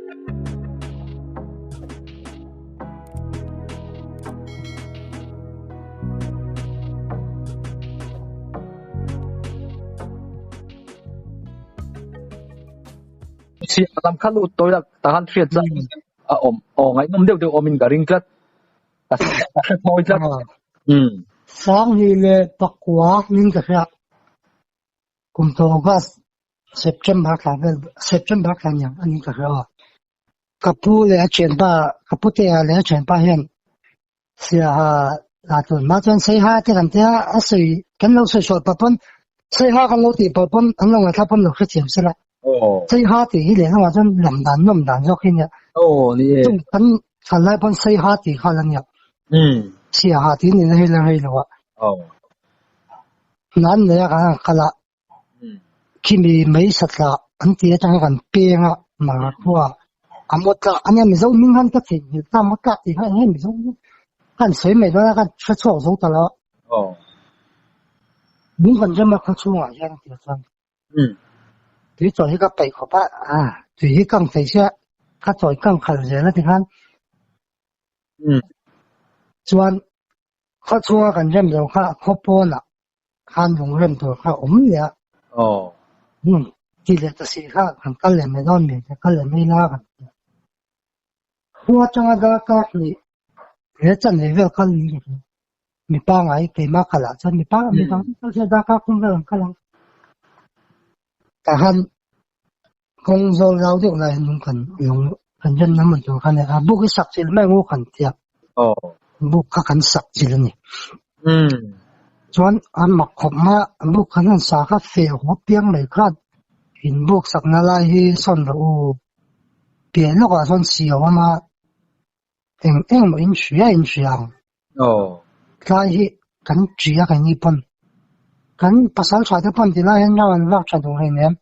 Siam lam kha lut tawi la tahan hriat zan a awm aw ngaihnawm deuh deuh awmin ka ring tlat ka hre thawi tlat. Sanghnih leh pakua ning ka hria kum tawh August September thla vel September thla niang a ning ka hria aw. Ka pu leh a thianpa ka putea leh a thianpa hian Siaha lah tun hma chuan Saiha te kan tia a sawi kan lo sawi sual pah pawn Saiha kan lo tih pawh pawn an lo ngaithla pawn lo hrethiam sela. Saiha tih hi lehlamah chuan lam dan nawm dan zawk hi nia. Chung kan chhan lai pawn Saiha tih kha la nia. Siaha tih nihna hi la rei lo a. Hna an nei a kan han kal a. Khimi mai satla an tih atanga kan peng a Marathua a maw tlah a nia Mizo hming khan ka theihnghilh ta maw tlah tih kha eng nge Mizo hming khan sawi mai dawn a khan hre chhuak zo ta lo a. Lung kan rem a khaw chhungah hian a tih chuan tui chawi hi ka peih khawp a, tui hi kang thei sia ka chawi kang khalh zel a ti khan chuan khaw chhunga kan rem lo kha khaw pawnah khan lung rem tur kha awm leh a. Aw. Hmun ti leh ta si kha kan kal leh mai dawn mi kal leh mai la kan ti a. Khua atanga darkar hnih he chanve vel kal niin ka hria. Mi pangai keimah kal ah chuan mi pangai mi dang kal hian darkar thum vel an kal ang. Tahan kawng zawl zau deuh lai hian lung kan lung kan rem na hmun tur kha a ni a. Buk hi sak chilh mai ang u kan ti a. Buk kha kan sak chilh a ni. Chuan a mak khawp mai a, buk khan han sa kha feh haw piang mai khan in buk sakna lai hi sawn rawh u. Piah lawkah sawn si a awm a, eng eng maw in hria in hria ang. Tlai hi kan ṭi a keini pawn kan pasal ṭha te pawn ti lai hian rau an vak ṭha duh hleinem em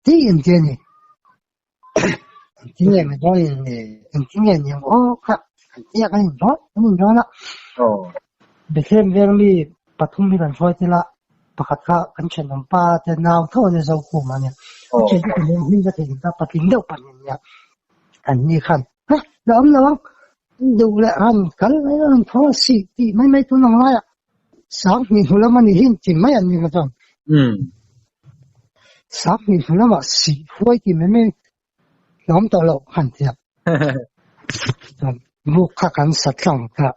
tih in ti a ni. Engtin nge mi dawn in ni engtin nge ni ang aw kha kan ti a kan inrawn kan inrawn a. Bethlehem veng mi pathum hi kan hruai tel a pakhat kha kan thenawm pa te nau tho a nia Zokhum a nia. A thian te pahnih an hming ka theihnghilh ta patling deuh pahnih an nia. An ni khan ha la awm lo ang duh leh han kal mai a han tho a si tih mai mai tun ang laiah Sanghnih hnu lam a ni hi ti mai an ni ka chuan. Sanghnih hnu lamah sih huai tih mai mai la awm tawh loh han ti a. Chuan buk kha kan sa tlang ta.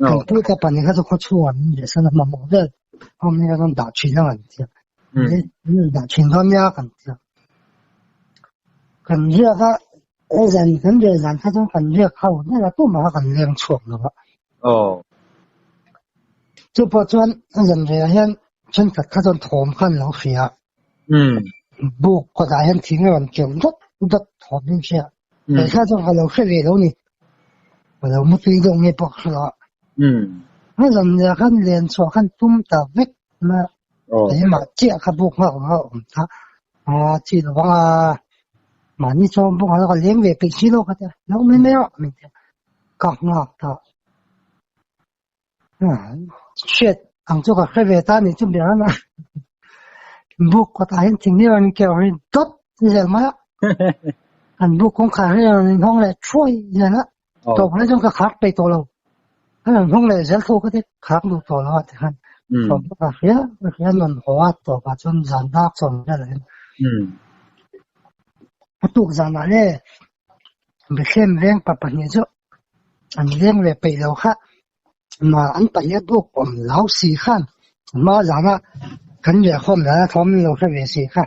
Kan pu te pahnih kha chu khaw chhungah min leh san a mamawh vel awm hi a rawn dah thin ang an ti a. Min dah thin dawn nia kan ti a. Kan riak a He zan kan riah zan kha chuan kan riak ho hnel a tumah kha kan leng chhuak lo a. Chu pawh chuan a zan reh ah hian thenkhat kha chuan thawm kha an lo hria a. Buk kawtah hian thing a rawn keuh dawt dawt thawm in hria a. Kei kha chuan ka lo hre ve lo ni. Ka lo mutui deuh nge pawh ka hre lo a. A zan reh ah khan len chhuah khan tum ta vek mai a. Keimah chiah kha buk nghak ang a awm ta. Chi lo vang a. Mahni chuan bawk a ka leng ve peih si lo kha tia lo mai mai a min ti a ka nghak ta hriat ang chu ka hre ve ta ni chu ber a buk kawtah hian thing hi a rawn keuh ri dawt zel mai a an buk kawngkhar hi a rawn inhawng leh thuai zel a tawp lai chuan ka khak peih tawh lo a rawn hawng leh zel tho ka ti khak duh tawh lo a tikhan ka hria ka hria nawn haw a tawpah chuan zan dak chawm vel ah hian. A tuk zanah le Bethlehem veng pa pahnih chu an leng ve peih lo kha mah an pahnih a buk awm lo si khan hma zana kan riahkhawm dana thawm an lo hre ve si kha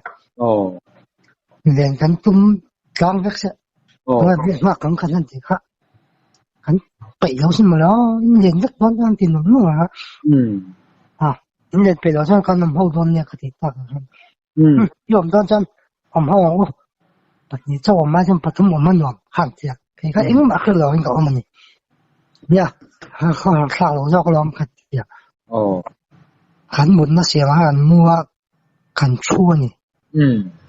len kan tum tlang vek se nghak kan khan an ti kha kan peih lo sin mawle aw in len vek dawn chuan an ti nung nung a in len peih lo chuan kan awm ho dawn nia ka ti tak ang khan. I awm dawn chuan awm ho ang u. Pahnih chauh awm ai chuan pathum awm a nuam khan tia. Kei kha engmah hre lo in ka awm a ni. Nia, khaw har thlak lo zawk alawm kha tia. Kan mutna siam ah khan kan mu a, kan thu a ni.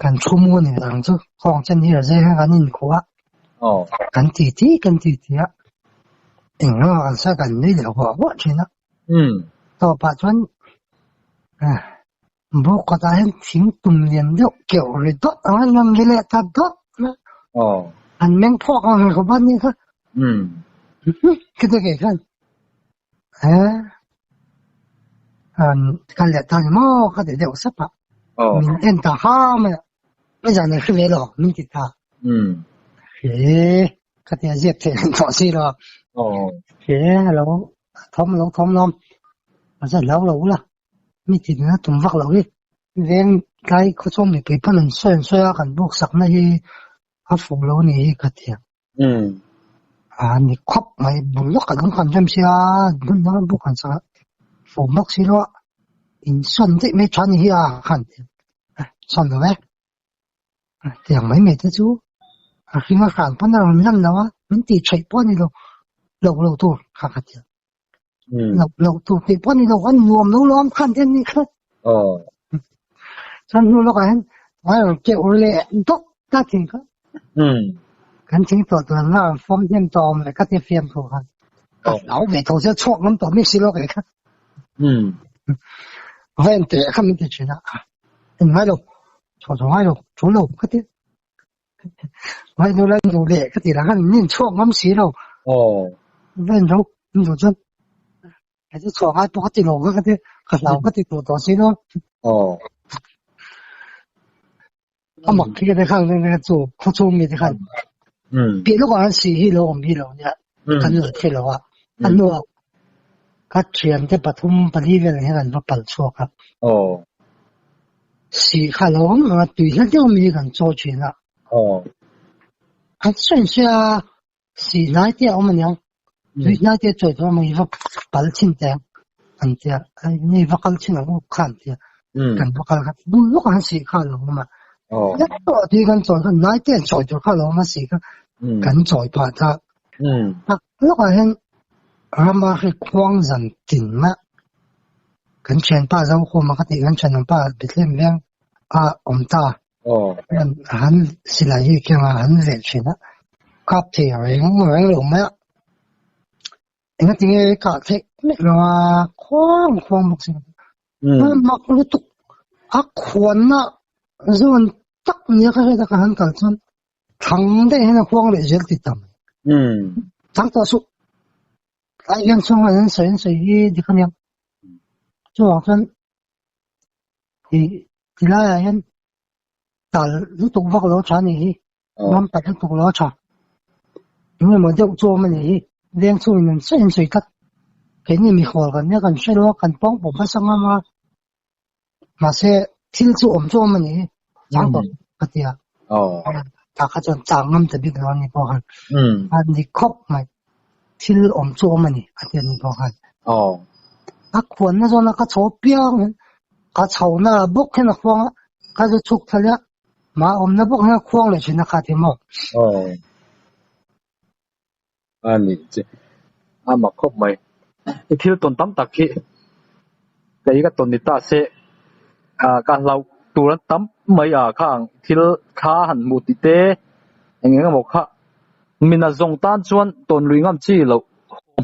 Kan thu mu a ni ang chu. Khawng chen hi a zeng khan kan inkhuh a. Kan titi kan titi a. Engemaw kan sawi kan nui leh huah huah thin a. Tawpah chuan Buk kawtah hian thing tum lian deuh keuh ri dawt ang a, an rawn ri leh ta dawt mai. An meng phawk ang reng khawp a ni kha. Khi te kei khan he an kal leh ta ni maw ka ti deuh sap a. Min en ta ha mai a. Mai zan an hre ve lo min ti ta. He ka ti a ziak theih an tawh si lo. He lo thawm lo thawm lawm. Mahse hlau lo ula. Mi tin a tum vak lo hi. Veng tlai khawchhung mipui pawn an sawi an sawi a kan buk sakna hi a fuh lo ni hi ka ti a. A ni khawp mai bul lawk kan awm kan rem sia hmun dang buk kan sak a fuh bawk si lo a insawn daih mai tha ni hi a khan ti a sawn lo e tiang mai mai te chu a hring a hran pawn a rawn lan lo a min tih theih pawh a ni lo lo lo tur kha ka ti a. Lo lo tur tih pawh a ni lo a nuam lo lawm khan te an nih kha. Chuan hnu lawkah hian a rawn keuh leh dawk ta thin kha. Kan thing tawh tur an la rawn fawm hnem tawh awm leh kha tia fiam thu khan. Ka hlau ve tho sia chhuak ngam tawh miah si lo kei kha. Va en teh kha min ti thin a, en ngai lo, chhuah chhuah ngai lo, tul lo ka ti. Vai nu la nu leh ka ti lah khan min chhuak ngam si lo. Va en ro min duh chuan kei chu chhuah ngai pawh ka ti lo ka ti ka hlau ka ti tawh tawh si lo. A mak khi te khan chu khaw chhung mi te khan piah lawkah khan si hi lo awm hi lo nia kan lo hre lo a a hnuah ka thiante pathum pali vel hian an va pal chhuak a. Si kha lo awm ang a tui hla deuh mi hi kan chaw thin a. An sawi sia si hnai te a awm aniang tui hnai te a chawi tur a i va pal chhin teh ang an tia ni va kal chhin ang u kha an tia kan va kal kha bul lawkah khan si kha a lo awm a tui kan chawi kha hnai te an chawi tur kha a lo awm a si kha kan chawi phah ta lawkah hian rama hri khuang zan tin a Kan thianpa Zokhawma ka tih kan thianawmpa Bethlehem veng a awm ta. Hian han silai hi keng a han veh thin a, kap thei reng reng lo mai a. Engatinge kah theih mek lo a, khuang khuang bawk si. A mak lutuk a khuanna zawn tak nia ka hriat a ka han kal chuan thlang daih hian a khuang leh zel ti tam. Thlang tawh suh. Tlai hian chhung an sawi an sawi hi dik ania. Chuvang chuan ih ti laiah hian tal lutuk vak lo tha anih hi. Ram pat lutuk lo tha. Eng emaw deuh chu awm anih hi. Veng chhungin an sawi an sawi tlat. Keini mikhual kan nia kan hre lo a, kan pawng pawh hmasa ngam a. Mahse thil chu awm chu awm anih hi. Chang tawh ka ti a. Tah kha chuan chang ngam ta bik lo ani pawh khan. A ni khawp mai. Thil awm chu awm ani a ti ani pawh khan. A khuanna zawn a ka chho piang in ka chho na bawk hian a khuang a, ka zu chhuk thal a, mah awmna bawk hian a khuang leh thin a kha ti maw. A ni che a mak khawp mai. I thil tawn tam tak hi kei ka tawn ni ta se ah ka hlauh tur an tam mai a khang thil thla han hmuh tih te eng eng emaw kha mina zawng tan chuan tawn lui ngam chi loh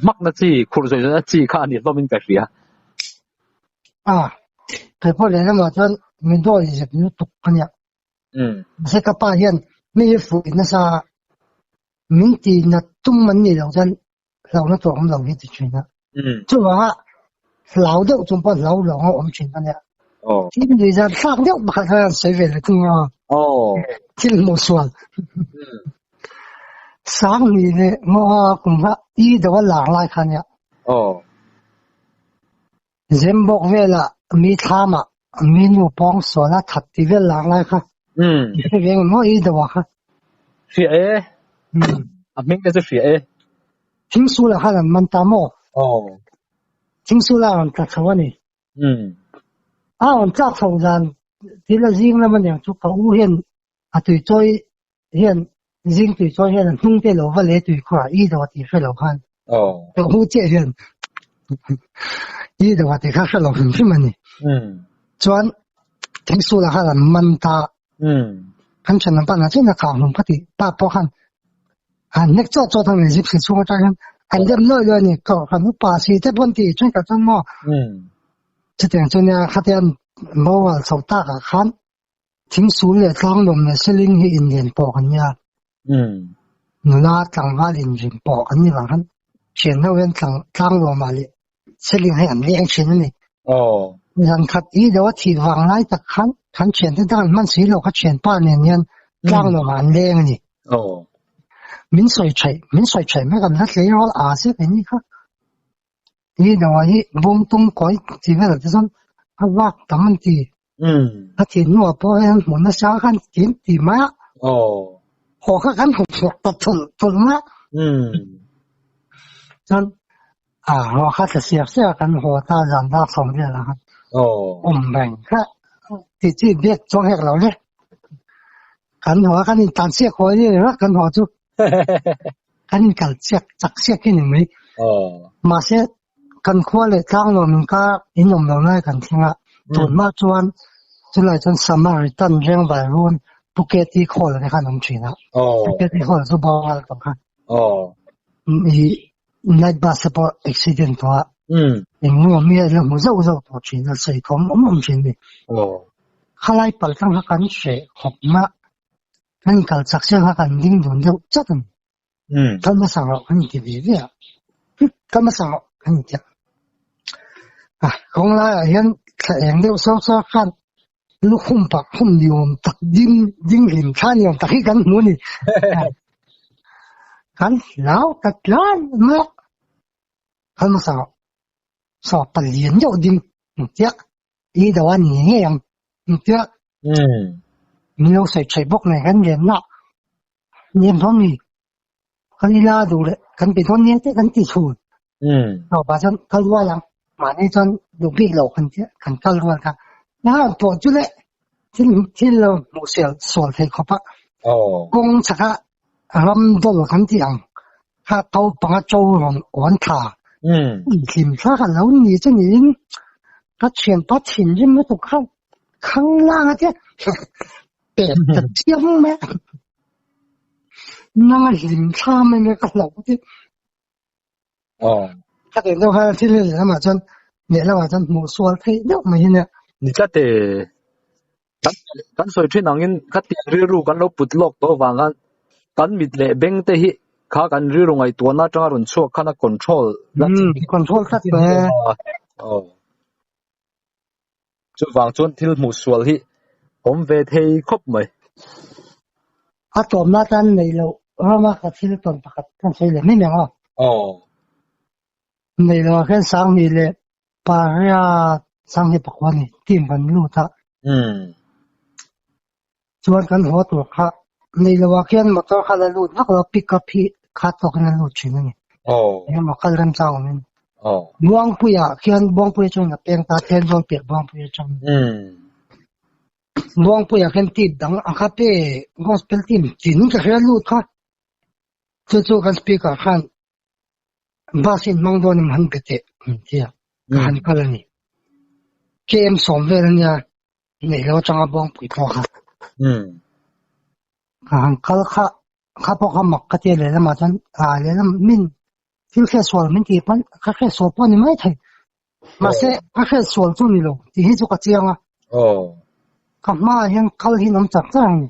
hmak na chi khurh zawih zawih na chi kha a ni hlawm in ka hria. A kei pawh lehlamah chuan min dawi zep lutuk a nia. Mahse ka pa hian mi hi fuih nasa a, min ti nat tum an nih loh chuan hlauhna tur awm lo hi ti thin a. Chuvanga hlau deuh chung pawh hlau lo ang a awm thin a nia. Thil nuih zan thlak deuh pakhat khan an sawi ve leh thung a. Thil hmuh sual. Sang ni leh ngaw a kum kha i deuh a lar lai kha nia. Zembawk velah mi thlamah mi nu pawng sual a that ti vel lak lai kha. I hre ve ngei maw i deuh ah kha? Hria e. A hming te chu hria e. Thingsul ah khan an man ta maw? Thingsul ah a rawn tla chho a ni. A rawn tlak chho dan thil a zing lam aniang chu ka u hian a tuichawi hian zing tui chawi hian a hnung te lo va le tui khawrah i dawh tih hre lo khan ka hu chiah hian i dawh tih kha hre lo hrim hrim a ni. Chuan thingsulah khan an man ta kan thian an pan ah chian a kah hlum ka ti pa pawh khan an hnek chawt chawt a ni gypsy chhung atang hian an dem luai luai a ni ka kan upa si te pawn tih thenkhat chuan maw chutiang chu nia khatiang boral chho takah khan Thingsul leh tlanglawm leh seling hi inlian pawh kan nia. Nula tlangval inrim pawh kan ni vang khan thian ho hian tlang tlang lawmah leh seling hi an leng thin a ni. Zan khat i deuh a thih vang lai tak khan kan thiante dang an hman si lo kha thianpa nen hian tlang lawmah an leng a ni. Min sawi thaih min sawi thaih mai kan la tleirawl a zet a ni kha. I deuh ah hi bawngtawng kawi chi velah te chuan a vak tam an ti. A thih hnuah pawh hian hmuh nasa khan ti an ti mai a. Haw kha kan hmu chhuak ta thulh thulh mai a. Chuan a haw kha tla siak siak a kan haw ta zan dar sawm velah khan awm reng kha ti chi biak chuang hek lo le. Kan haw a kan intan siak haw ni ringawt kan haw chu. Kan inkal chiak chak chiak hi ni mai. Mahse kan khua leh tlang nuam inkar in awm lo lai kan thleng a, tun hma chuan chulai chuan Samaritan reng vai run Pu KT Khawl te khan awm thin a. Pu KT Khawl chu boral tawh kha. I night bus te pawh accident tawh a. Eng nge mi a la hmu zauh zauh tawh thin a, sawi thawm awm awm thin a ni. Khalai pal tlang kha kan hreh khawp mai a. Kan inkal chak chiang kha kan ding dun deuh chat a ni. Kal hmasa rawh kan inti ve ve a, kal hmasa rawh kan inti a. Kawng laiah hian thla eng deuh sawr sawr khan lukhum pak khum ni awm tak ding ding hlim thla ni awm tak hi kan hmu a ni. Kan hlau ta tlan mai a, kal hmasa rawh saw palian deuh ding inti a. I do a ni ngei ang tia min lo sawi thaih bawk nen kan lenna nem dawn ni kan ila duh leh kan pe dawn nia te kan ti chhun tawpah chuan kal rual ang mahni chuan duh bik lo kan tia kan kal rual kha na han pawh chu le thil thil lo hmuh sel sual thei khawp a kawng chhaka ram dawl kan tih ang kha to panga to rawn awn tha hlim thla ka lo ni chu niin ka thianpa thinrim lutuk kha khang lang a tia pek ta chiang mai a nanga hlim thla mai mai ka hlauh a tia ka tih deuh khan thil hi lamah chuan lehlamah chuan hmuh sual theih deuh mai hi nia. Ni tlat e. Kan kan sawi thin angin ka tiang rilru kan lo put lawk tawh avang khan kan mit leh beng te hi kha kan rilru ngaihtuahna atanga rawn chhuak khan a control la control tlat tawh e. Aw. Chuvang chuan thil hmuh sual hi awm ve thei khawp mai. A tawmna tan nei loh rama ka thil tawn pakhat kan sawi leh mai mai ang aw. Aw. Nei loh ah khian Sanghnih leh Pariat Sanghnih pakua ni team kan lut a. Chuan kan haw tur kha nei loh ah khian motor kha la lut vak lo pick up hi kha tawkin a lut thin a ni. Engemaw kal remchang awmin. Buangpuia khian Buangpuia chuan a peng ta Thenzawl piah Buangpuia atang. Buangpuia khian team dang a kha pe gospel team tin ka hria lut kha. Chu chu kan speaker khan Bus in hmang dawn em han be teh min ti a, ka han kal a ni. KM sawm vel a nia neih lo atanga Buangpui pawh kha. Ka han kal kha, kha pawh kha mak ka ti a lehlamah chuan ah lehlam min thil hriatsual min tih pawn ka hriatsual pawh a ni mai thei. Mahse ka hriatsual chu ni lo tih hi chu ka chiang a. Ka hmaah hian kal hi an awm chak chak a ni.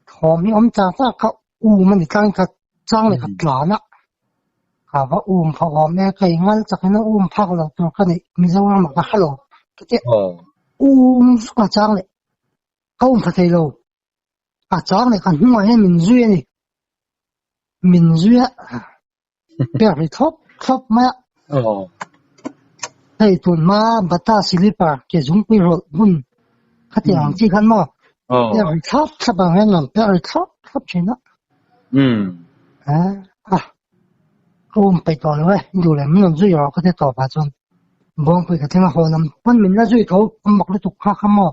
Thawm hi awm chak chak kha um a ni tlangin ka chang leh ka tlan a. Ka va um phak awm e, ka ingal chakin a um phak lo tur ka neih Mizoram ah ka hre lo. Ka ti um vak a chang leh ka um pha thei lo. A chang leh ka hnungah hian min zui a ni. Min zui a pek ri thlawp thlawp mai a. Hei tun hma bata slipper ke zungpui rawlh hmun khatiang ang chi khan maw pek ri thlawp thlawp ang hian rawn pek ri thlawp thlawp thin a. A ka um peih tawh lo e, duh leh min rawn zui rawh ka ti tawp ah chuan Buangpui ka thleng a haw lam pawn min la zui tho a mak lutuk kha kha maw.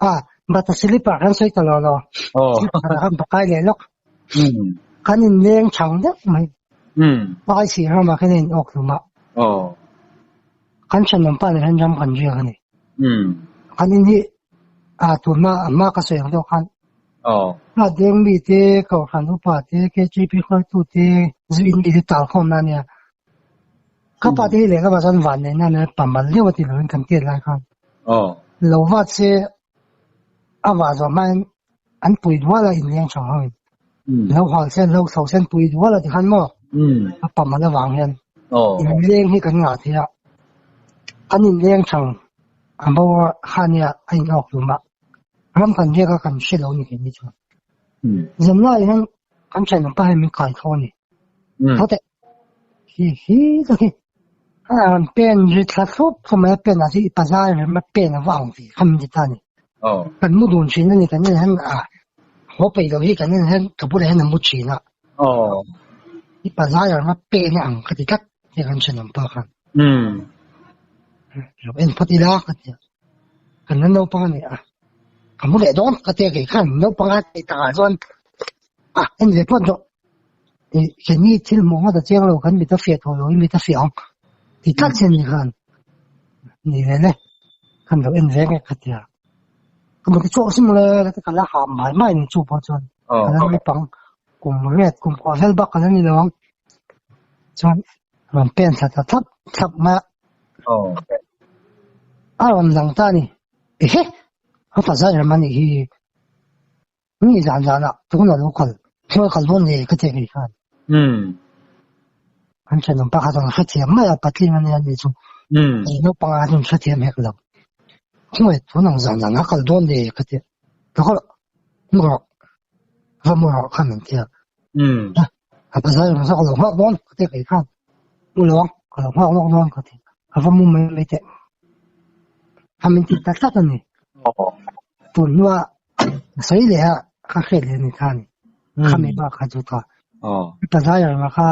A bata slipper khan sawi ta lo lo slipper khan pakai leh lawk. Kan inleng chang deuh mai. Pai si ramah khan a in awk hlum a. Kan thenawm pa nen hian ram kan riak a ni. Kan in hi a tun hma a hma ka sawi ang deuh khan a deng mi te Kohhran upa te KTP hruaitu te zu in mi te tal khawm na a nia. Ka pa te hi lehkha chuan van neih nan a pamal deuh a ti lovin kan tiat lai khan lo vat se a vah zawh hmain an pui dual a inleng chho ho in. Lo hal sen lo thlo sen pui dual a tikhan maw a pam an avang hian inleng hi kan ngah thei a, an inleng thang a bo a khania a in awk hlum a, ram kan riak a kan hre lo ni keini chuan. Zanlai hian kan thenawm pa hian min kai tho a ni. Tho teh hi hi tak hi a rawn pen ri thla thlup thlup mai a pen ah chu i pazai rem a pen a va ang ve kha min ti ta a ni. Kan mu dun thin a ni kan en hian a haw peih loh hi kan en hian ka bulah hian a mu thin a. I pazai rem a pen a ang ka ti tlat hei kan thenawm pa khan. Lo en phawt ila ka ti a. Kan la naupang a ni a. Ka mu leh dawn ka ti a kei khan naupang a tih takah chuan a en ve phawt rawh. Keini thil hmuh ngawt a chiang lo kan mit a fiah tawh lo i mit a fiah ang ti tlat hian ni khan ni ve le kan lo en ve nge ka ti a ka mut chhuak sim le ka ti ka la ham mai mai ni chu pawh chuan ka la naupang kum riat kum kua vel bak ka la ni lo ang chuan rawn pen thla ta thlap thlap mai a a rawn lang ta a ni ehe a fa zai ram a nih hi. Mi zan zan ah tuna lo kal thil kal dawn nei ka ti kei khan. An thenawm pakhat ang hrethiam mai a patling a nia ni chu. Naupang a rawn hrethiam hek lo. Khawngaih tun ang zan zan ah kal dawn nei ka ti. Ka kal mu rawh va mu rawh khan an ti a. A pasal rawn zawk lo nghak dawn ka ti kei khan. Mu lo ang ka lo nghak lawk dawn ka ti. Ka va mu mai mai teh. A min ti ta tlat a ni. Tun hnuah sawi leh a ka hriat leh ni khan khami bak kha chu ka pasal rawn kha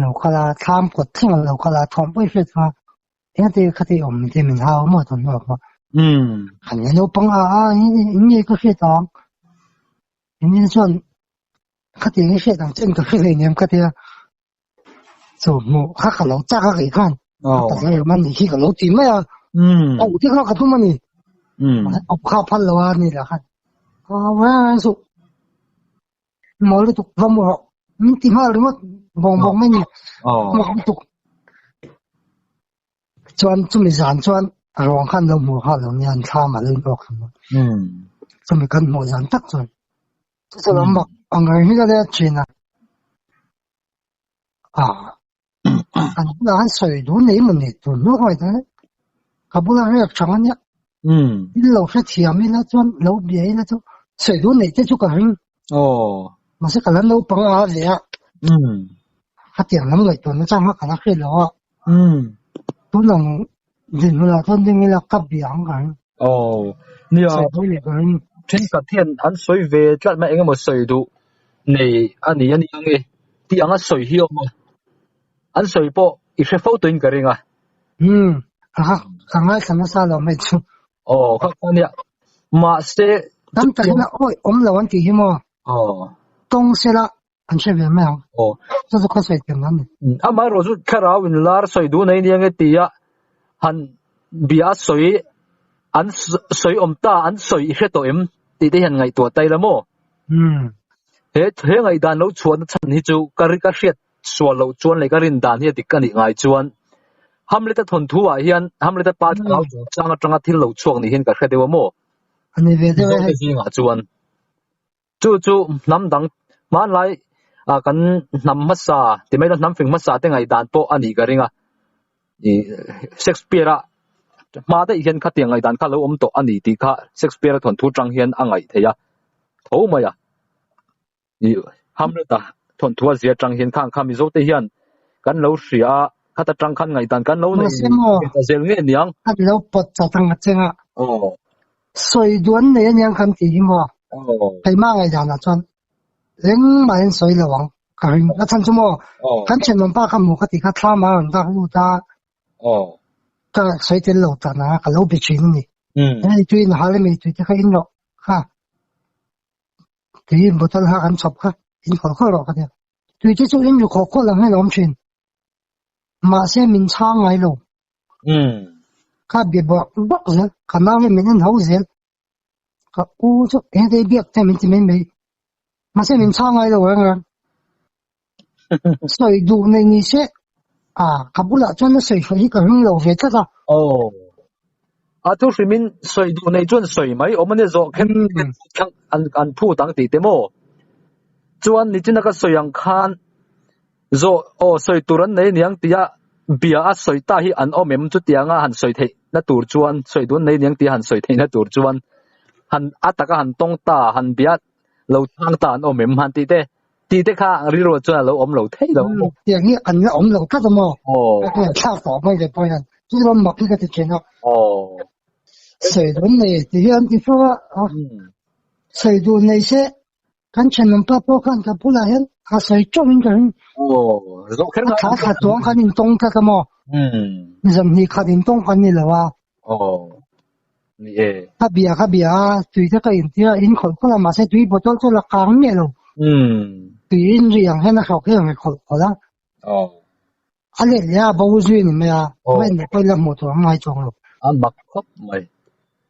lo kal a thlam kawt thleng a lo kal a thawm pawh i hriat kha engati khati awm te min hau maw tun hnuah pawh kan la naupang a a eng nge ka hriat ang eng nge chuan khati eng hriat ang chen ka hre hleinem ka tia chu hmuh kha ka lo chak a kei khan pasal ram ani khi ka lo ti mai a a u te kha ka tum ani a kha phal lo a ni lah khan a su mawl lutuk va mu rawh min ti nghal ringawt bawng bawng mai ni mak lutuk Chuan chumi zan chuan ruang khan lo hmuh kha lo nia an thlam a lo in awk hlum a. Chumi kan hmuh zan tak chuan chu chu lo mak ang reng hi ka nia thin a. Ah an bulah khan sawi dun nei maw ni tun hnu ka ngaihtuah hle. Ka bula riak thang a nia. In lo hrethiam ila chuan lo bia ila chu sawi dun neih te chu ka ring. Mahse ka la naupang a leh a. Khatiang lam ngaihtuah na chang kha ka la hre lo a. Tun ang dinhmunah chuan ding ila ka bia ang ka ring. Aw, nia. Sawi duh leh ka ring. Thenkhat hian an sawi ve tlat mai engemaw sawi duh nei a ni a ni ang e tih anga sawi hi a awm a. An sawi pawh i hre fo tawhin ka ring a. Umm, ka ngaithla nasa lo mai chu. Aw, kha kha nia. Mahse. Tam takin a awi awm lo an tih hi maw? Aw. Tawng sela an hre ve mai ang. Aw. Chu chu ka sawi thiam dan a ni. Amaherawh chu thlarau in lar sawi duh nei nia nge tia han bia a sawi an sawi awm ta an sawi i hre tawh em tih te hian ngaihtuah ta ila maw? Umm. He he ngaihdan lo chhuahna chhan hi chu ka ka hriat sual loh chuan leh ka rin dan hi a dik a nih ngai chuan Hamlet-a thawnthu ah hian Hamlet-a pa thlarau chungchang atanga thil lo chhuak ni hian ka hre deuh a maw? A ni ve deuh e hei. Mizote zingah chuan. Chu chu hnam dang hmanlai ah kan hnam hmasa ti mai la hnam fing hmasa te ngaihdan pawh a nih ka ring a. Ih Shakespeare-a hma daih hian khatiang ngaihdan kha lo awm tawh a ni tih kha Shakespeare-a thawnthu tang hian a ngaih theih a tho mai a. Ih Hamlet-a thawnthu a zia tang hian khang kha Mizo te hian kan lo hria a, khata tang khan ngaihdan kan lo nei ve ta zel nge niang. An lo pawt chat ang a cheng a. Aw. Sawi duan nei aniang kan tih hi maw? Keimah ngaihdanah chuan engmahin sawi lo ang ka ring. A chhan chu maw kan thenawm pa kha hmu ka tih kha thlam a rawn dak lut a, ka sawi tel lo ta na ka lo be thin a ni. Hei tui in hal emaw tui te kha in rawh kha tui bottle kha kan chhawp kha in khawlh khawlh rawh ka ti a. Tui te chu in ru khawk khawlh ang hian a awm thin. Mahse min chhang ngai lo. Ka bia bawk bawk zel, ka nau hi min en ho zel. Ka u chu eng te biak te min ti mai mai. Mahse min chhang ngai lo reng reng. Sawi duh nei ni se, a ka bulah chuan a sawi hruai hi ka ring lo ve tlat a. Aw. A thu hrimin sawi duh nei chuan sawi mai awm a nia zawh kher an an phut ang tih te maw? Chuan nichina ka sawi ang khan zawh aw sawi tur an nei aniang tia bia a sawi ta hi an awm em chutianga han sawi theih na tur chuan sawi duh an nei aniang tia han sawi theih na tur chuan han a taka han tawng ta han bia lo chhang ta an awm em han tih te tih te kha rilru chuan a lo awm lo thei lo maw. Tiang hi an la awm lo tlat a maw? Aw. Thlak tawh mai le pawh hian chu ram mak hi ka ti thin a. Aw. Sawi duh an nei ti hian ti fo a. Sawi duh nei se Kan thenawmpa pawh khan ka bulah hian a sawi teuh in ka ring. Aw, zawh kher A thla thla chuang khan intawng tlat a maw? Zamhnih khat intawng kan ni lo a. Aw, ni e. Ka bia ka bia a, tui te ka intir a, in khawlh khawlh a, mahse tui bottle chu la kang miah lo. Tui in ri ang hian a hlawk hi a rawn khawlh khawlh a. Aw. A let leh a, bo zui a ni mai a, a in leh pawh ila hmuh tur ang ngai chuang lo. A mak khawp mai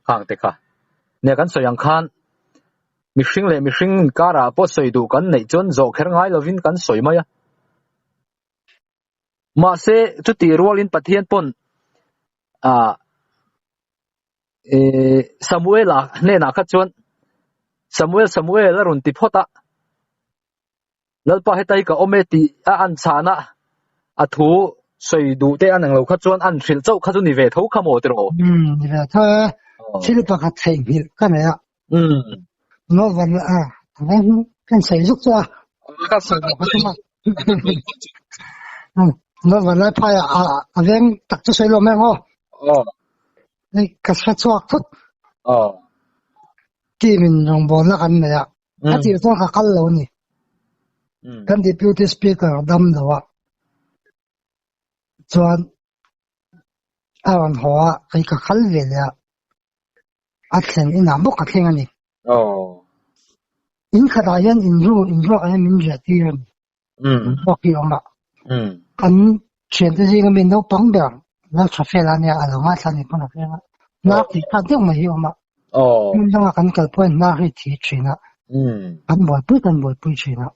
khang te kha. Nia kan sawi ang khan mihring leh mihring inkarah pawh sawi duh kan neih chuan zawh kher ngai lovin kan sawi mai a. Mahse chutih rualin Pathian pawn ah Samuela hnenah kha chuan Samuel Samuel a rawn ti phawt a. Lalpa heta hi ka awm e tih a an chhan a, a thu sawi duh te an ang lo kha chuan an hrilh chauh kha chu ni ve tho kha maw tiraw? Umm ni ve tho e, thil pakhat theihnghilh ka nei a. Umm. Maw van a, kan sawi zuk chu a. Ka sawi loh kha chu ma. Maw van lai phai a a veng tak chu sawi lo mai ang aw. Aw. Hei ka hre chhuak thut. Aw. Team in rawngbawlna kan nei a. A tir chuan ka kal lo a ni. Kan Deputy Speaker dam lo a chuan a rawn haw a, kei ka kal ve leh a, a thlen inah bawk ka thleng a ni. In khatah hian in ru in ruak ah hian min riah tir a ni. Ruak hi a awm a. Kan thiante zinga mi naupang ber Lalthafela ania a lo ngaithla ni pawn a hreng a. Hnar tih khat deuh mai hi a awm a. Hmun danga kan kal pawhin hnar hi thi thin a. Kan buaipui kan buaipui thin a.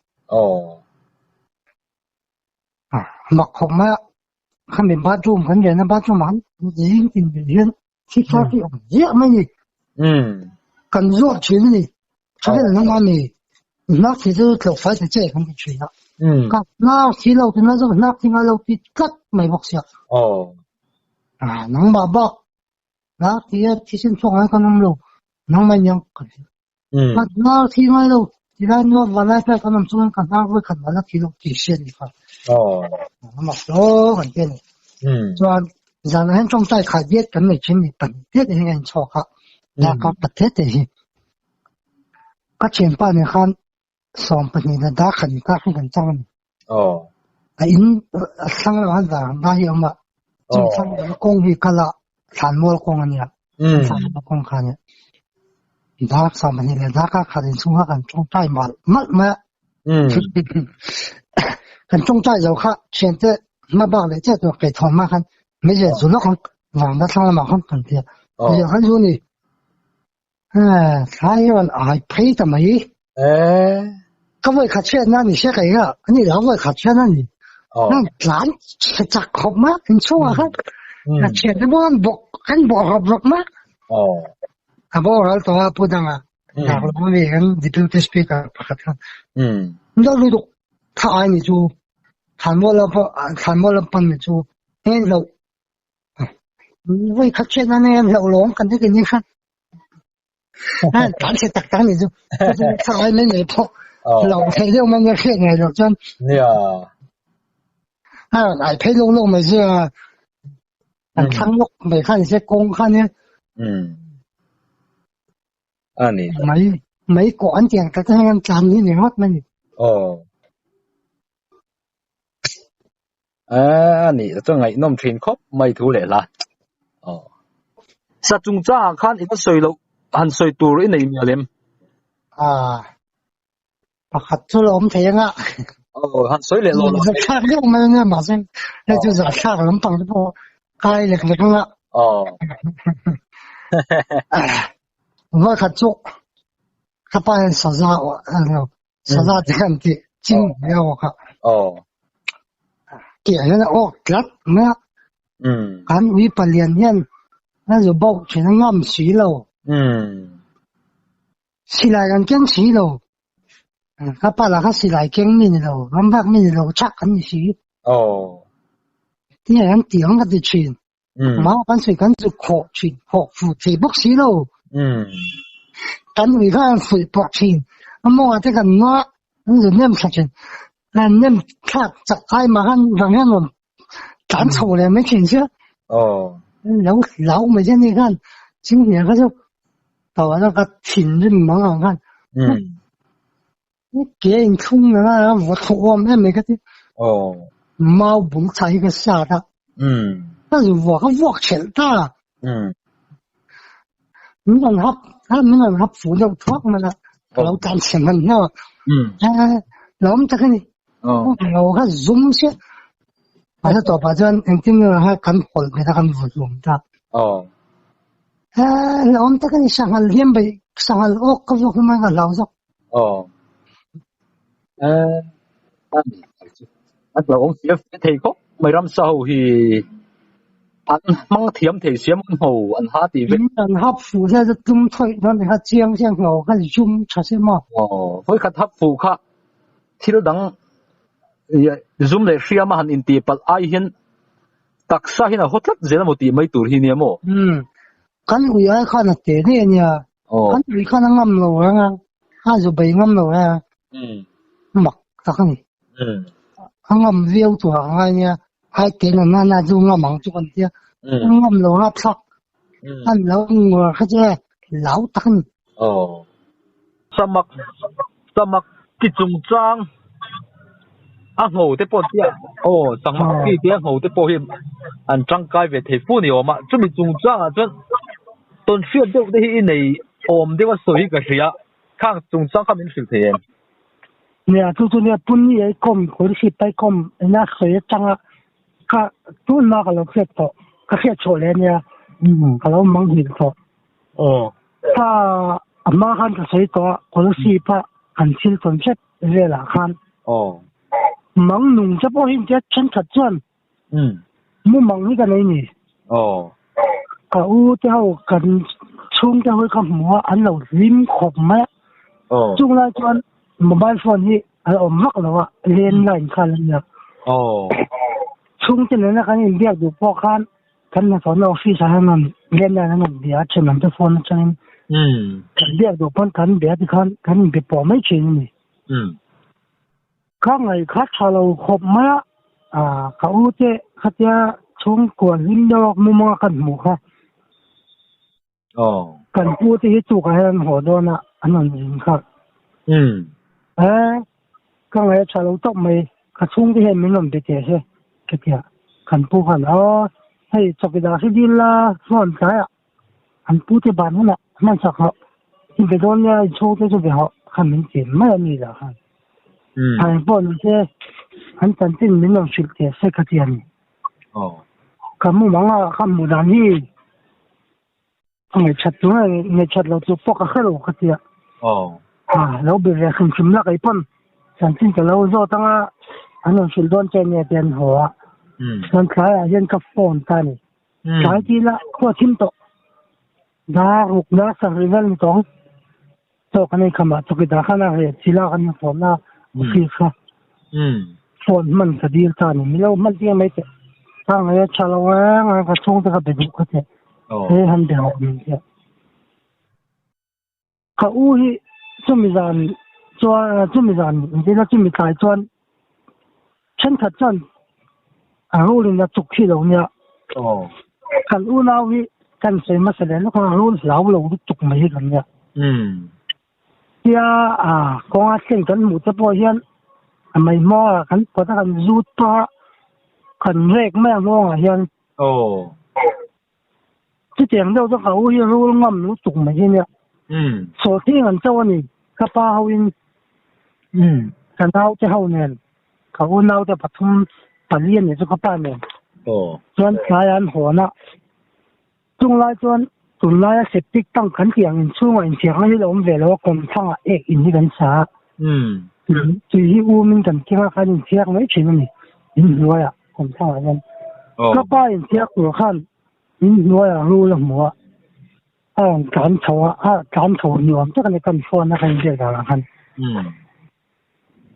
Mak khawp mai a, khami bathroom kan riahna bathroom ah khan zing tin ber hian thi thar hi a awm ziah mai a ni. Kan zuak thin a ni. Thavel lam a ni. Hnar thi chu tlawh fai ta che kan ti thin a. Ka hnar thi lo tina zawk hnar thi ngai lo ti tlat mai bawk sia. Nangmah bak Hnar thi a thisen chhuak ngai kan awm lo, nangmah iniang ka ti. Ka hnar thi ngai lo, tilai nuam vanlai phai kan awm chuan ka hnar vawi khat mah la thi lo tih hriat ni kha. Amah hlawh kan ti a ni. Chuan zanah hian tawngtai khat diat kan nei thin ni, pahnih diat hi a inchhuak a, darkar pathum te hi. Ka thianpa nen khan 12 leh darkhat inkar hi kan chang a ni. A in a thlang lamah khan varanda hi a awm a, chumi thlang lamah kawng hi kal a, thlanmual kawng a nia, thlanmual kawng kha a nia. Dar 12 leh darkar khat inchhung kha kan tawngtai malh malh mai a. Kan tawngtai zo kha thiante hma bak leh chiah tur keithawn hma khan hmeichhe zu lawk ang varanda thlang lamah khan kan ti a. Hmeichhe khan zu ni. Thlai hi rawn ai phei ta mai. Ka vawi khat hriatna a ni hria kei kha, ani lo vawi khat hriatna a ni. Tlan chhe chak khawp mai a, inchhungah khan a thiante pawh an bawk an bawh rawp rawp mai a. A boral tawh a Pu Danga, Darlawn ami kan Deputy Speaker pakhat khan. Lo lutuk tha ai ni chu, Thlanmual lam pawh Thlanmual lam pan ni chu en loh. Vawi khat hriatna nei an hlauh lawm kan ti ni kha. Tlan chhe tak tak ni chu. Thla ai mai mai pawh lo theih deuh mai nia hriat ngai loh chuan. Nia. A rawn ai phei lawk lawk mai chu a. An thlang lawk mai kha ni se kawng kha nia. A ni. Mai mai kawh an tiang tak hian an tlan ni ni ngawt mai ni. Aw. A nih chuan ngaihnawm thin khawp mai thu leh hla. Aw. Sa chungchangah khan i va sawi loh han sawi tur i nei mial em? A pakhat chu la awm thei anga. Aw han sawi leh lo lo. Zahthlak deuh mai ania mahse hei chu zahthlak lampang te pawh kai lek lek anga. Aw. Vawikhat chu ka pa hian saza Saza te khan tih ching mai a awk a. Aw. Tih hian a awk tlat mai a. Kan ui palian hian a zu bauh thin a ngam si lo. Silai kan keng si lo. Ka pa lah kha silai keng mi ni lo, ram vak mi ni lo chak kan ni si. Tinge kan tih ang ka ti thin. Mah kan sawi kan chu khawh thin, khawh fuh thei bawk si lo. Kan ui kha an fuih pawh thin. A mawngah te kan ngaw a, an zu nem thla thin. An nem thlak chak ai mah khan vang hian rawn tlan chho leh mai thin sia. Lo hlau mai hian ni khan chinghnia kha chu tawh a ka thinrim mang ang khan. Ke in thlung na a vaw thawh awm em mai ka ti. Mau bul chah hi ka sat a. Ka zu vuak a vuak thelh ta. Min rawn hap a min rawn hap fuh deuh thuak mai a. Ka lo tlan chhe hman hlauh a. Lo awm tak a ni. Lo kha zum chiah. Mahse tawpah chuan engtin nge kha kan hawlh ve ta kan vaw hlum ta. Lo awm tak a ni sanghal hian bai sanghal awk ka vuak hlum a ka hlau zawk. Aw. A lo awm fiah fiah thei khawp mai ramsa ho hi an hmang thiam thei siam an ho an ha tih vek. An hap fuh zel chu tum thawih dawn kha chiang chiang ho kha zum tha se maw. Aw vawikhat hap fuh kha thil dang zum leh hriam a han intih palh ai hian taksa hian a haw tlat zel emaw tih mai tur hi nia maw. Kan ui ai khan a te daih a nia. Kan ui khan a ngam lo reng a, a zu bei ngam lo reng a, mak tak a ni. A ngam viau tur ang a nia, ai te na na na chu ngam ang chu kan tia, a ngam lo rap thlak, an lo nguar kha chu e, lau tak a ni. Samak, samak ki chungchang a ngho te pawh tia, aw samak ki te a ngho te pawh hi an tangkai ve thei fu ni awm a, chumi chungchangah chuan Tawnhriat deuh te hi i nei awm deuh a sawi hi ka hria, khang chungchang kha min hrilh thei em? Nia, chu chu nia Puni ei kawm, Kawlhri pai kawm ina sawi atanga ka tunhma ka lo hriat tawh, ka hriat chhuah leh ania, ka lo manghilh tawh. Ka a hma khan ka sawi tawh a, Kawlhri pa kan thil tawn hrep velah khan mang nung te pawh hi intia thenkhat chuan Mumang hi ka nei ni. Ka u te ho kan chhung te ho hi ka hmu a, an lo hlim khawp mai a. Chung lai chuan mobile phone hi a awm vak lo a, landline kha la nia. Chhung te nena kan inbiak duh pawh khan kan hnathawhna office ah hian landline an rawn bia a, thenawm te phone atangin kan biak duh pawn kan bia tikhan kan inbe pawh mai thin a ni. Ka ngaih kha tha lo khawp mai a, ka u te khatia chhungkua hlim deuh a mumanga kan hmuh kha. Kan pu te hi chukah hian an haw dawn a, an rawn zin kha. E, ka ngaih a tha lo tawp mai, ka chhungte hian min rawn be teh se khatia kan pu khan aw hei chawkidar hi dil la phone tlaiah An pute ban hunah hmansak hawh i be dawn nia i chhungte chu be hawh kha min ti mai a ni lah khan. Thai pawh ni se an chanchin min rawn hrilh teh se ka ti a ni. Ka mumang a ka hmuh dan hi a ngaihchat tur nge ngaihchat lo tur pawh ka hre lo ka ti a. Lo be ve hrim hrim la kei pawn chanchin ka lo zawt anga an rawn hrilh dawn che nia te an haw a. Chuan tlaiah hian ka phone ta a ni. Tlai ti la khua thim tawh. Dar ruk dar sarih vel ni tawng. Chaw kan ei khamah chawkidar khan a reh chi la kan phone a office kha. Phone hman ka dil ta ni. Milo hman tir mai teh. Ka ngai a tha lo e ngai ka chhungte ka be duh kha teh. He han be hawk min tia. Ka u hi chumi zan chuan chumi zan engtin a chumi tlai chuan thenkhat chuan a rul in a chuk khi lo nia. Kan unau hi kan sawi hmasa leh lawk a rul hlau lo lutuk mai hi kan nia. Tia a kawnga thleng kan hmuh te pawh hian a mei hmawngah kan pawt a kan zut pawh a kan rek mai a nghawngah hian. Chutiang deuh chu ka u hi rul ngam lutuk mai hi nia. Sawhthing an cho a ni. Ka pa hoin ka naute ho nen ka u naute pathum pali a ni chu ka pa nen. Chuan tlai an hawn a. Chung lai chuan tunlaia septic tank kan tih ang inchhungah infiakna hi la awm ve lo a kawmthangah ek in hi kan sa a. Tui hi umin kan keng a khan infiak mai thin a ni inhnuaiah kawmthangah hian. Ka pa infiak tur khan inhnuaiah rul a hmu a, a rawn tlan chho a, a tlan chho nuam tak a ni kan phone a kan inbiak danah khan.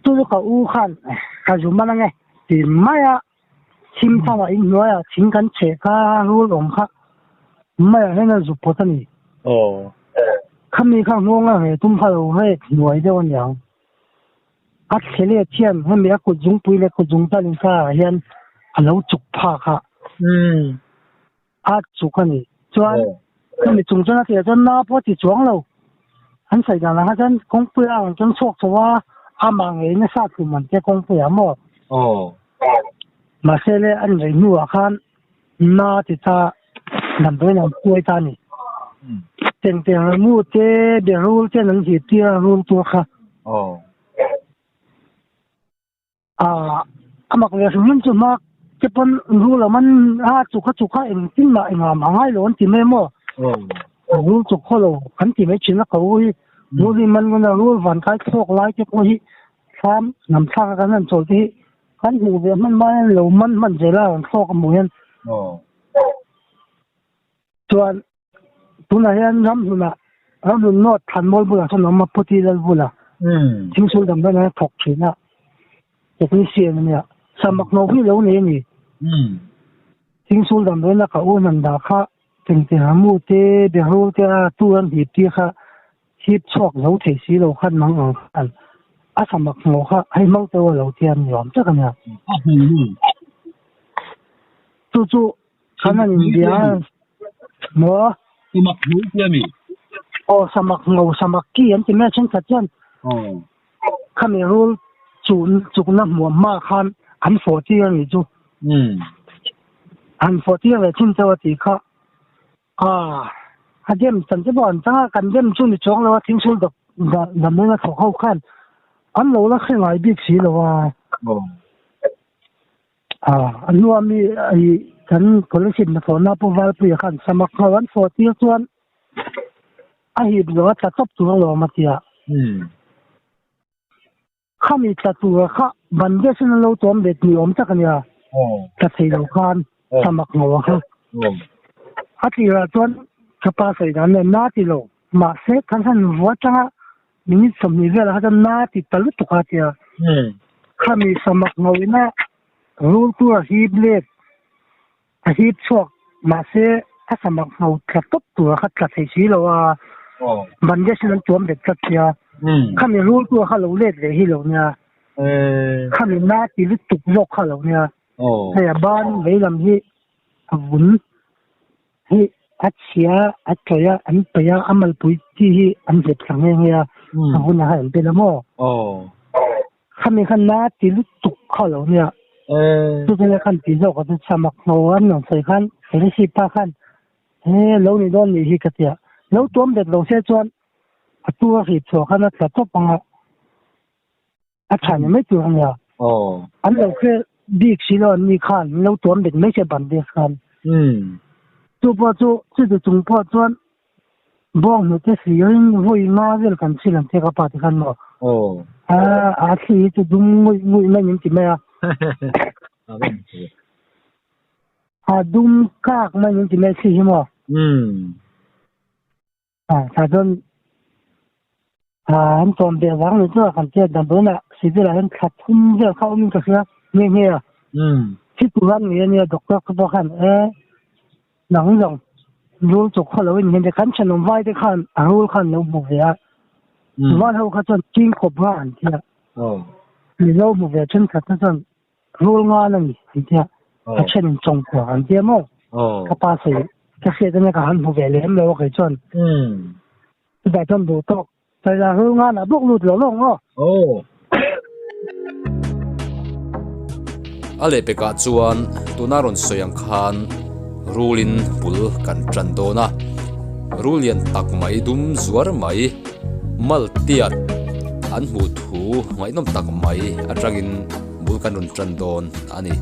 Chu chu ka u khan ka zu man ange ti mai a, thim thang ah inhnuai ah thing kan chheh kha rul awm kha mai ah hian a zu pawt a ni. Khami kha nghawng a reh tum kha lo rek hnuai deuh a niang. A thle let hian hemi a kut zungpui leh kut zungtal inkar ah hian a lo chuk phak a. A chuk a ni. Chuan khami chung chuan a tih ah chuan na pawh a ti chuang lo. An sawi dan ah kha chuan kawngpui a rawn keng chhuak chho a, amah ngeiin a sat hlum an tia kawngpui ah maw. Mahse le an rei hnuah khan na ti ta damdawiin an kuai ta a ni. Tengteng mu te berul ten an hip tir a rul tur kha. Ah, a mak ve hrim hrim chu hma te pawn rul a man a chuk a chuk a engtin mah engah mah ngai lo an ti mai maw? Rul chuk khaw lo kan ti mai thin a ka u hi rul hi man ngun a rul van kai thlawk lai te pawh hi thlam lam thlak a kan han chawl te hi kan hmuh ve hman mai an lo man hman zel a rawn thlawk a hmuh hian chuan Tunah hian ramhlunah ramhlun North Thlanmual bulah chuan a awm a, Puti Lal bulah thingsul dam dawn a thawk thin a, technician a nia. Samak no hi lo nei a ni. Thingsul dam dawn a ka u hnan dah kha tengteng mu te, berul te a tu an hip tir kha hip chhuak zo thei si lo khan mang ang khan a samak no kha hei hmang teuh a lo tia ni awm tak a nia. Chu chu Khan an inbia maw? Samak hnu tia mi? Aw samak ngo samak ki an ti mai a thenkhat chuan khami rul chukna hmuam hma khan an fawh tir a nih chu. An fawh tir ve thin chauh a tih kha. A dem chan te pawh an chang a, kan dem chu ni chuang lo a thingsul damdawiin a thawk ho khan an lo la hre ngai bik si lo a. A hnua mi ih kan college hnathawhna Pu Valpuia khan samak ho an fawh tir chuan a hip zo a tla tawp tur alawm a ti a. Khami tla tura kha bandage in an lo tuam bet ni awm tak a nia. Tla thei lo khan samak ho a kha. A tirah chuan ka pa sawi dan nen na ti lo. Mahse kan han vua atanga minute 20 velah kha chuan na ti ta lutuk a tia. Khami samak ngawihna rul tur a hip let a hip chhuak mahse a samak ngho tla tawp tur kha tla thei si lo a. Bandage in an tuam bet tlat sia. Khami rul tur kha lo let leh hi lo nia. Khami na ti lutuk zawk kha lo nia. Hei a ban veilam hi a vun. Hei a chhia a tawih a an paih a a malpui chi hi an hlep thla nghe nghe a a hunah khan an tel a maw khami khan na ti lutuk kha lo nia chu chu khan ti zawk a chu samak hno an rawn sawi khan recipe pa khan he lo ni dawn nih hi ka tia lo tuam bet lo se chuan a tu a hrip chhuah khan a tla tawp ang a. A tha ni mai tur a nia. An lo hre bik si lo an ni khan an lo tuam bet mai se bandage khan. Chu pawh chu chuti chung pawh chuan bawng hnute hlirin vawi nga vel kan chhil ang che ka pa ti khan maw. A thli hi chu dum nguih nguih mai min ti mai a. A dum kak mai min ti mai thli hi maw. Tah chuan an tawm beh vang ni chu kan chet dan tunah civil ah hian thla thum vel kha awmin ka hria nghe nghe a. Thi tur an ni a nia doctor kha pawh khan e nang zawng rul chuk khaw lo in hian kan thenawm vai te khan a rul khan lo hmu ve a. Vai ho kha chuan king cobra an ti a. Mizo hmu ve thenkhat te chuan Rul ngan a ni an tia, a then in chawng kuak an tia maw? Ka pa sawi ka hriat ania ka han hmu ve lem lo a kei chuan. Chutah chuan duh tawk Saila rul ngan ah bawk lut lo lawng aw. A lehpekah chuan tuna rawn sawi ang khan rulin bul kan tan dawn a, rul lian tak mai dum zuar mai maltiat an hmuh thu ngaihnawm tak mai atangin bul kan rawn tan dawn a ni.